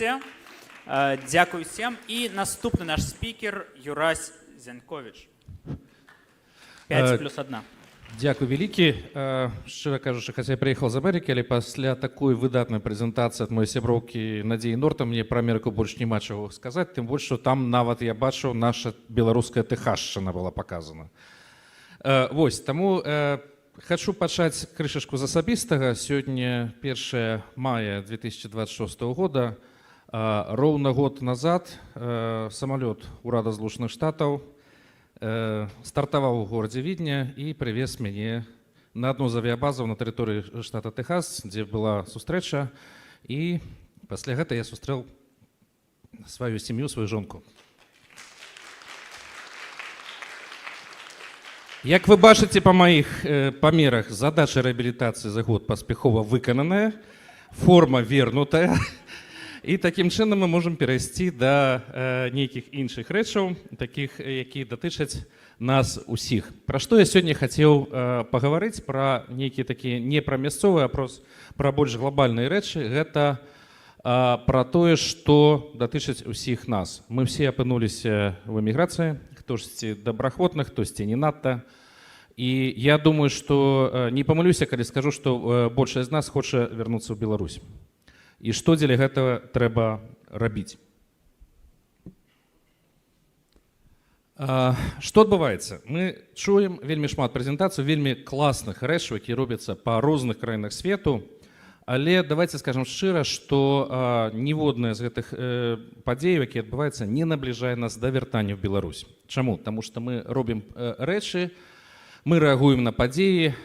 Дзякуй всем. І наступны наш спікер Юрась Зянковіч. 5 плюс 1. Дзякуй вялікі. Шчыра кажучы, хаця я прыехаў з Амерыкі, але пасля такой выдатнай прэзентацыі ад маёй сяброўкі Надзеі Норта мне пра Амерыку больш няма чаго сказаць, тым больш, што там нават я бачыў, наша беларуская Тэхасчына была паказана. Вось, таму хачу пачаць крышачку з асабістага. Сёння 1 мая 2026 года. Роўна год назад самалёт урада Злучаных Штатаў стартаваў у горадзе Відня і прывез мяне на адну з авіябазаў на тэрыторыі штата Тэхас, дзе была сустрэча, і пасля гэта я сустрэў сваю сям'ю, сваю жонку. Як вы бачыце па маіх памерах, задача рэабілітацыі за год паспяхова выкананая, форма вернутая. І такім чынам мы можам перайсці да нейкіх іншых рэчаў, такіх, якія датычаць нас усіх. Пра што я сёння хацеў пагаварыць, пра нейкія такія не пра мясцовыя, а пра больш глобальныя рэчы, гэта пра тое, што датычыць усіх нас. Мы все апынуліся в эміграцыі, хтосьці добраахвотна, хтосьці не надта. І я думаю, што не памылюся, калі скажу, што большасць з нас хоча вярнуцца ў Беларусь. І што дзеля гэтага трэба рабіць? Што адбываецца? Мы чуем вельмі шмат прэзентацый, вельмі класных рэчаў, якія робяцца па розных краінах свету. Але давайте скажем шчыра, што ніводная з гэтых падзеяў, якія адбываюцца, не набліжае нас да вяртання ў Беларусь. Чаму? Таму што мы робім рэчы, мы рэагуем на падзеі,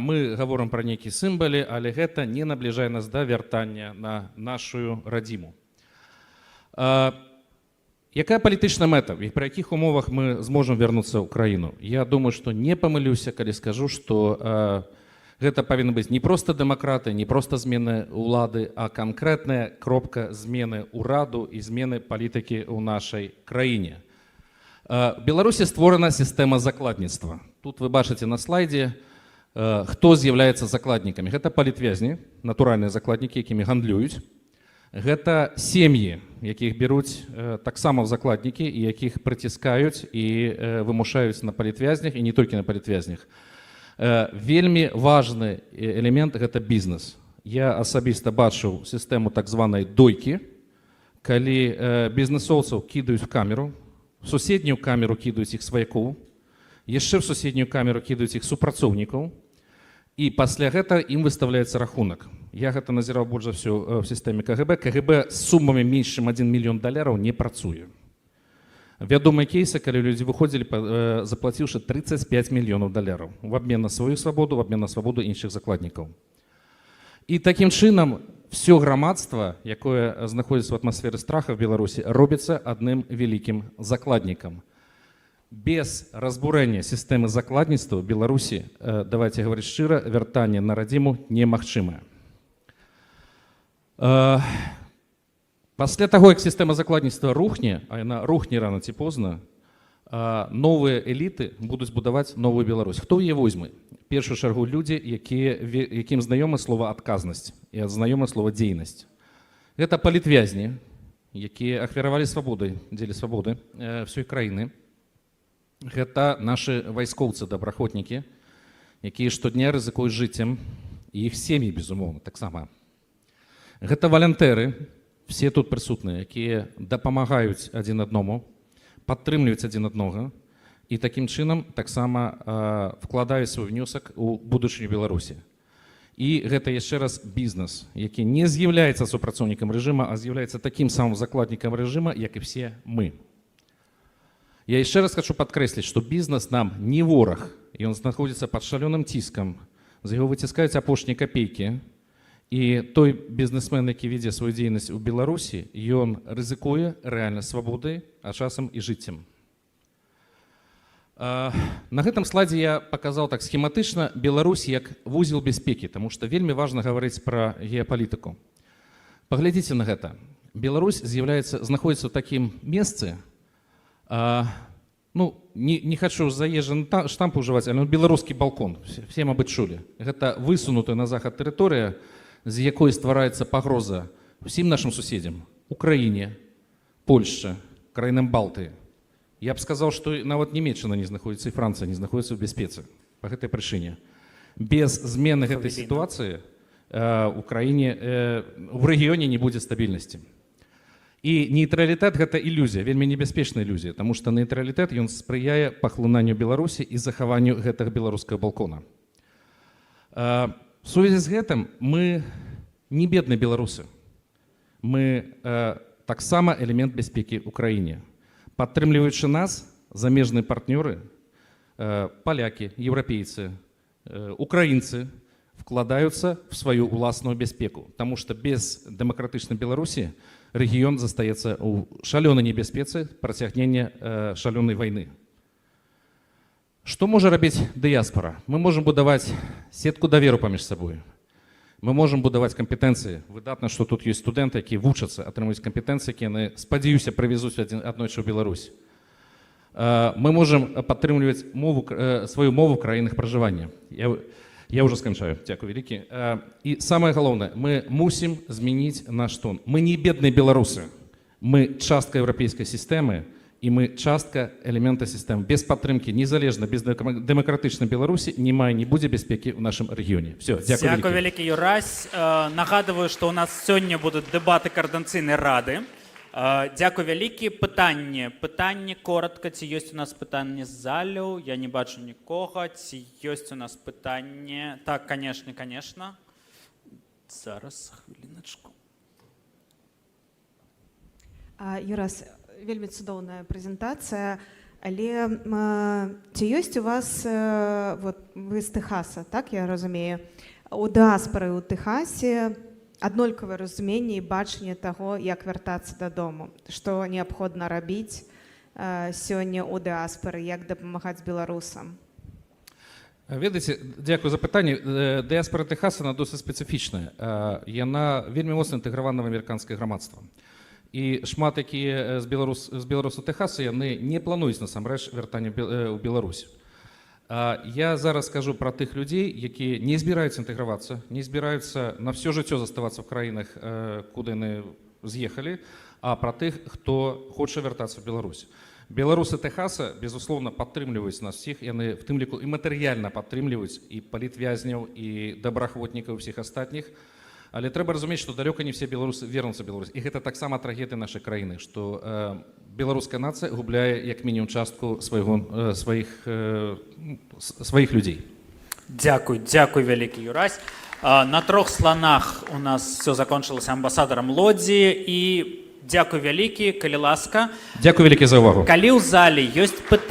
мы гаворым пра нейкія сімвалы, але гэта не набліжае нас да вяртання на нашу радзіму. Якая палітычная мэта і пры якіх умовах мы зможам вярнуцца ў краіну? Я думаю, што не памылюся, калі скажу, што гэта павінна быць не проста дэмакратыя, не проста змены ўлады, а канкрэтная кропка змены ўраду і змены палітыкі ў нашай краіне. В Беларусі створана сістэма закладніцтва. Тут вы бачыце на слайдзе, хто з'яўляецца закладнікамі. Гэта палітвязні, натуральныя закладнікі, якімі гандлююць. Гэта сем'і, якіх бяруць таксама ў закладнікі і якіх прыціскаюць і вымушаюць на палітвязнях, і не толькі на палітвязнях. Вельмі важны элемент гэта бізнес. Я асабіста бачыў сістэму так званай дойкі, калі бізнесоўцаў кідаюць в камеру, в суседнюю камеру кідаюць іх сваякоў, яшчэ в суседнюю камеру кідаюць іх супрацоўнікаў, і пасля гэта ім выстаўляецца рахунак. Я гэта назіраў больш за ўсё в сістэме КГБ. КГБ з сумамі менш чым 1 мільён даляраў не працуе. Вядомыя кейсы, калі людзі выходзілі, заплаціўшы 35 мільёнаў даляраў в абмен на сваю свабоду, в абмен на свабоду іншых закладнікаў. І такім чынам все грамадства, якое знаходзіцца в атмасферы страха в Беларусі, робіцца адным вялікім закладнікам. Без разбурэння сістэмы закладніцтва ў Беларусі, давайте гаварыць шчыра, вяртанне на радзіму немагчымае. Пасля таго, як сістэма закладніцтва рухне, а яна рухне рана ці позна, новыя эліты будуць будаваць новую Беларусь. Хто яе возьме? Першую чаргу людзі, якім знаёма слова адказнасць і знаёма слова дзейнасць. Гэта палітвязні, якія ахвяравалі свабодай дзеля свабоды ўсёй краіны. Гэта нашы вайскоўцы, добраахвотнікі, якія штодня рызыкуюць жыццем, і іх сем'і, безумоўна, таксама. Гэта валянтэры, все тут прысутныя, якія дапамагаюць адзін адному, падтрымліваюць адзін аднога і такім чынам таксама вкладаюць свой внёсак у будучыню Беларусі. І гэта яшчэ раз бізнес, які не з'яўляецца супрацоўнікам рэжыма, а з'яўляецца такім самым закладнікам рэжыма, як і все мы. Я яшчэ раз хочу падкрэсліць, што бізнес нам не вораг, ён знаходзіцца пад шалёным ціскам, з яго выціскаюць апошнія капейкі. І той бізнесмен, які вядзе сваю дзейнасць у Беларусі, ён рызыкуе рэальна свабодай, а часам і жыццем. На гэтым слайдзе я паказаў так схематычна Беларусь як вузел бяспекі, таму што вельмі важна гаварыць пра геапалітыку. Паглядзіце на гэта. Беларусь знаходзіцца ў такім месцы, ну, не хочу заезжаны штамп ужываць, але, ну, беларускі балкон, все, мабыць, чулі. Гэта высунутая на захад тэрыторыя, з якой ствараецца пагроза ўсім нашым суседзям. Украіне, Польшчы, краінам Балтыі. Я б сказаў, што нават Нямеччына не знаходзіцца і Францыя не знаходзіцца ў бяспецы па гэтай прычыне. Без змены гэтай Хвіліна. сітуацыі у краіне, у рэгіёне не будзе стабільнасці. І нейтралітэт — гэта ілюзія, вельмі небяспечная ілюзія, таму што нейтралітэт, ён спрыяе пахлынанню Беларусі і захаванню гэтага беларускага балкона. В сувязі з гэтым мы не бедныя беларусы. Мы таксама элемент бяспекі ў краіне. Падтрымліваючы нас, замежныя партнёры, палякі, еўрапейцы, украінцы вкладаюцца в сваю ўласную бяспеку, таму што без дэмакратычнай Беларусі рэгіён застаецца ў шалёнай небяспецы працягнення шалёнай вайны. Што можа рабіць дыяспора? Мы можам будаваць сетку даверу паміж сабой. Мы можам будаваць кампетэнцыі. Выдатна, што тут ёсць студэнты, якія вучацца, атрымаюць кампетэнцыі, якія яны, спадзяюся, прывезуць адзін аднойчы ў Беларусь. Мы можам падтрымліваць мову, сваю мову в краінах пражывання. Я ўжо сканчаю. Дзякуй вялікі. І самае галоўнае, мы мусім змяніць наш тон. Мы не бедныя беларусы. Мы частка еўрапейскай сістэмы, і мы частка элемента сістэмы. Без падтрымкі незалежна, без дэмакратычнай Беларусі няма і не будзе бяспекі ў нашым рэгіёне. Всё, дзякуй Дзякуй вялікі. вялікі, Юрась. Нагадываю, што ў нас сёння будуць дэбаты Каардынацыйнай рады. Дзякуй вялікі. Пытанне. Пытанне коротко. Ці ёсць у нас пытанне з залю? Я не бачу нікога. Ці ёсць у нас пытанне? Так, конечно, конечно. Зараз, хвіліначку. Юрас, вельмі цудоўная прэзентацыя, але ці ёсць у вас, вот вы з Тэхаса, так я разумею, у дыаспары ў Тэхасе аднолькавае разуменне і бачанне таго, як вяртацца дадому, што неабходна рабіць сёння ў дыаспары, як дапамагаць беларусам? Ведаеце, дзякую за пытанне. Дыяспора Тэхаса, она досыць спецыфічная. Яна вельмі моцна інтэгравана в амерыканскае грамадства. І шмат якія з беларусу Тэхаса, яны не плануюць насамрэч вяртанне ў Беларусь. Я зараз скажу пра тых людзей, якія не збіраюцца інтэгравацца, не збіраюцца на всё жыццё заставацца в краінах, куды яны з'ехалі, а пра тых, хто хоча вяртацца ў Беларусь. Беларусы Тэхаса, безусловно, падтрымліваюць нас всіх, яны в тым ліку і матэрыяльна падтрымліваюць і палітвязняў, і добраахвотнікаў, усіх астатніх. Але трэба разумець, што далёка не все беларусы вернуцца ў Беларусь. І гэта таксама трагедыя нашай краіны, што беларуская нацыя губляе як мінімум частку сваіх людзей. Дзякуй, дзякуй вялікі, Юрась. На трох слонах у нас всё закончылася амбасадарам Лодзі, і дзякуй вялікі, калі ласка. Дзякуй вялікі за ўвагу. Калі ў зале ёсць пытанні,